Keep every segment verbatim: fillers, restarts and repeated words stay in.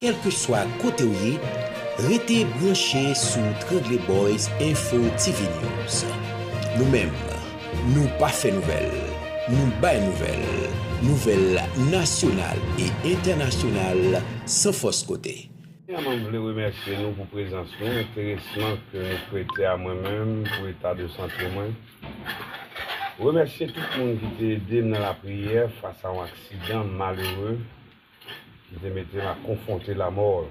Kèlkeswa kote w ye, rete branche sou Trangle Boyz Info T V News. Nou menm, nou pa fè nouvèl, nou bay nouvèl, nouvèl nasyonal e entènasyonal san fòs kote. Premyèman, m vle remèsye nou pou prezans nou, enteresman ke nou prete a mwen menm pou eta de sante mwen. Remèsye tout moun ki te ede m nan lapriyè fas a yon aksidan malere ki te mete m a konfwonte lamò.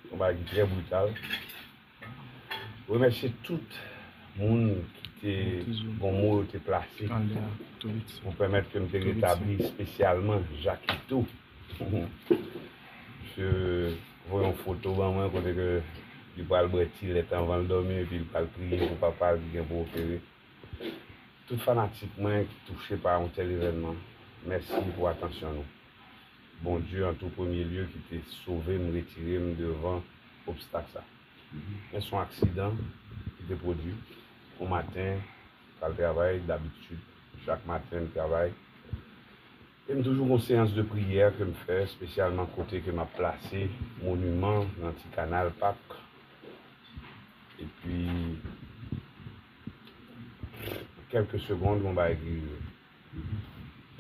Yon bagay ki trè brital. Remèsye tout moun ki te gen mo yo te plase pou pèmèt ke m te retabli, espesyalman Jakito. Misye voye yon foto ban mwen kote ke li pral bwè ti lèt anvan l dòmi epi li pral priye pou papa l ki gen pou opere. Tout fanatik mwen ki touche pa yon tèl evènman, mèsi pou atansyon nou. Bondye an tou premye lye ki te sove m, retire m devan obstak sa. Men se yon aksidan ki te pwodui yon maten, pral travay, dabitid, chak maten m travay. E m toujou gon seyans de priyè ke m fè, espesyalman kote ke m ap plase moniman nan ti kanal Pak. Epi, kèlke segonn, yon bagay ki rive.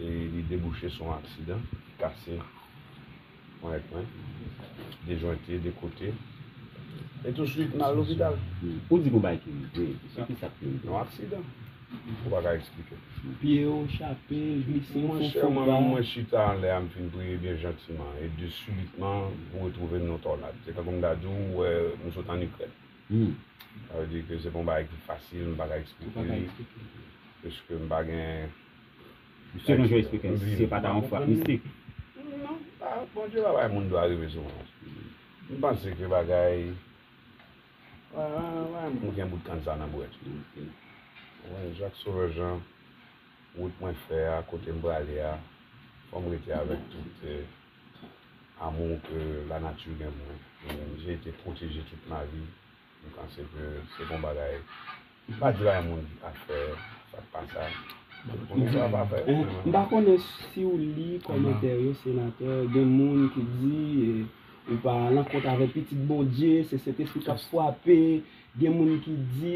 E li debouche sou yon aksidan, kase ponyèt mwen, dejwente de kote. E touswit, m al lopital. Ou di gon bagay ki rive, se ki sa k rive? Yon aksidan. Ou pa ka eksplike. Pye w chape, glise, fè yon fo pa. Monchè, mwen menm, mwen chita anlè a, m fin priye byen jantiman. E de sibitman, ou retwouve m nan tònad. Se tankou m ta di w, ou wè, m sot ann Ikrèn. Sa vle di ke se pa yon bagay ki fasil, m pa ka eksplike li. Piske m pa gen. Selon jan w eksplike, si se pa ta yon frap mistik. Non, pa, Bondye pa bay moun dwa rive sou mwen. M panse ke bagay, pa, pa, pa, m gen bout kann sa nan bwèt. Ou konprann, Jak Sovè Jan, wout mwen fè a, kote m prale a, fò m rete avèk tout, eh, amou ke lanati gen pou mwen. J'ai été protégé toute ma vie. M panse ke se pa yon bagay, m pa di bagay moun ki pa fè, sa k pa sa. Moun sa pa fè. Eh, m pa konnen si w li kòmantè yo, senatè, gen moun ki di, eh, ou pa al ankont avèk pitit Bondye, se Sentespri k ap frape, gen moun ki di,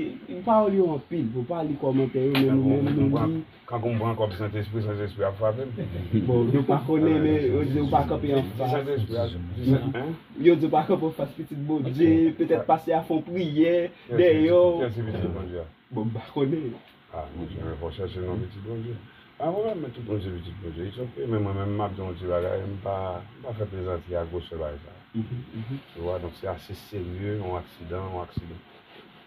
pawòl yo anpil, pou pa li kòmantè yo, men nou menm nou li. Kankou m pran kòb Sentespri, Sentespri ap frape m. Bon, yo pa konnen, men yo di ou pa kanpe anfas. Sentespri ap, di Sen-, hein? Yo di ou pa kanpe anfas pitit Bondye, petèt pase a fè yon priyè dèyè w. Kiyès ki pitit Bondye a? Bon, m pa konnen. Ah, Bondye, men fò chèche non pitit Bondye. Pa gen pwoblèm, men tout moun se pitit Bondye. It's ok, men mwen menm, m ap di yon ti bagay, m pa, m pa fè plezantri ak gwosè bagay sa. Ou wè, donk se ase serye, yon aksidan, yon aksidan.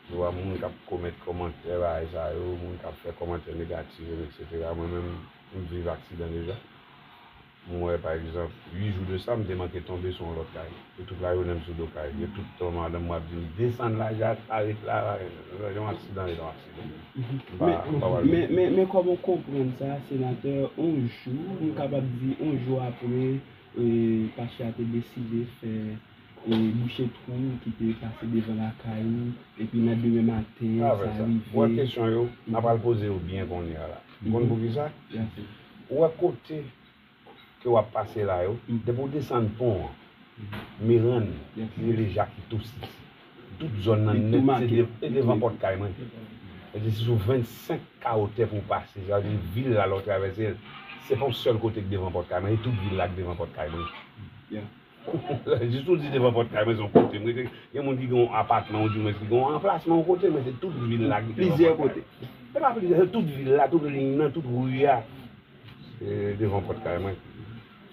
Ou wè, moun k ap komèt kòmantè bagay sa yo, moun k ap fè kòmantè negatif, etsetera. Mwen menm, m viv aksidan deja. M wè, pa egzanp, uit jou de sa, m te manke tonbe sou yon lòt kay. E tout lajounen m sou do kay. Gen tout tan, madanm mwen ap di m, "Desann la, Jacques, pa ret la, pa ret la." Yon aksidan, yon aksidan. M pa, m pa pral. Men, men, men kòman w konprann sa, senatè, yon jou, m kapab di, yon jou apre, e, pastè a te deside fè, e, bouche twou ki te pase devan lakay ou, epi nan demen maten, sa rive. Ou wè kesyon yo, n a pral poze yo byen kounye a la. Ou konn poukisa? Ou wè kote ke w ap pase la yo, depi w desann pon an, Merann, ki rele Jakito sis. Tout zòn nan nèt, se de-, se devan pòt kay mwen. Sa vle di, se sou vennsenk kawo tè pou w pase. Sa vle di, vil la, lè w travèse l, se pa yon sèl kote k devan pòt kay mwen, se tout vil la k devan pòt kay mwen. Jis ou di devan pòt kay mwen, se yon kote m rete. Gen moun ki gen yon apatman, ou di mwen ki gen yon anplasman yon kote, men se tout vil la ki devan pòt kay mwen. Se pa plizyè, se tout vil la, tout liy nan, tout ri a. E, devan pòt kay mwen.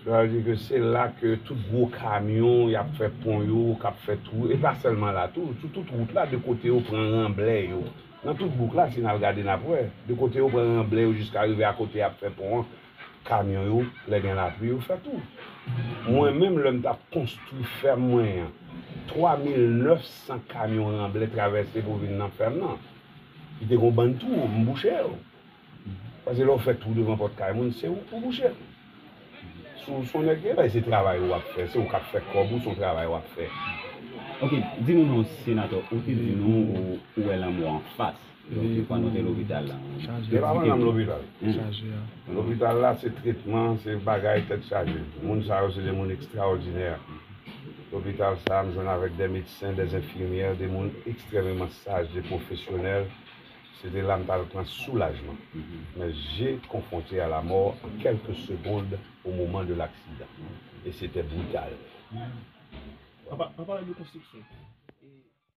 Sa vle di ke se la ke tout gwo kamyon, y ap fè pon yo, k ap fè twou, e pa sèlman la tou, sou tout wout la, de kote yo pran ranblè yo. Nan tout bouk la, si n al gade, n ap wè, de kote yo pran ranblè yo jiska rive a kote y ap fè pon an, kamyon yo, lè gen lapli, yo fè twou. Mwen menm, lè m t ap konstwi fèm mwen an, twa mil nèf san kamyon ranblè travèse pou vin nan fèm nan. Li te gen yon bann twou, m bouche yo. Paske lè w fè twou devan pòt kay moun, se ou k pou bouche l. Si w, si w nèg ki bay, se travay ou w ap fè, se ou k ap fè kòb ou, se yon travay w ap fè. Ok, di nou non, senatè, ou te di nou ou, ou wè lanmò anfas. Donk, pandan w te lopital la. Se pa pandan m lopital. Lopital la, se tretman, se bagay tèt chaje. Moun sa yo, se de moun ekstraòdinè. Lopital sa a, m jwenn avèk de medsen, de enfimyè, de moun ekstrèmeman saj, de pwofesyonèl. Se te la m t al pran soulajman. Men j'ai confronté à la mort en quelques secondes au moment de l'accident. Et c'était brutal. Papa, papa de konstriksyon.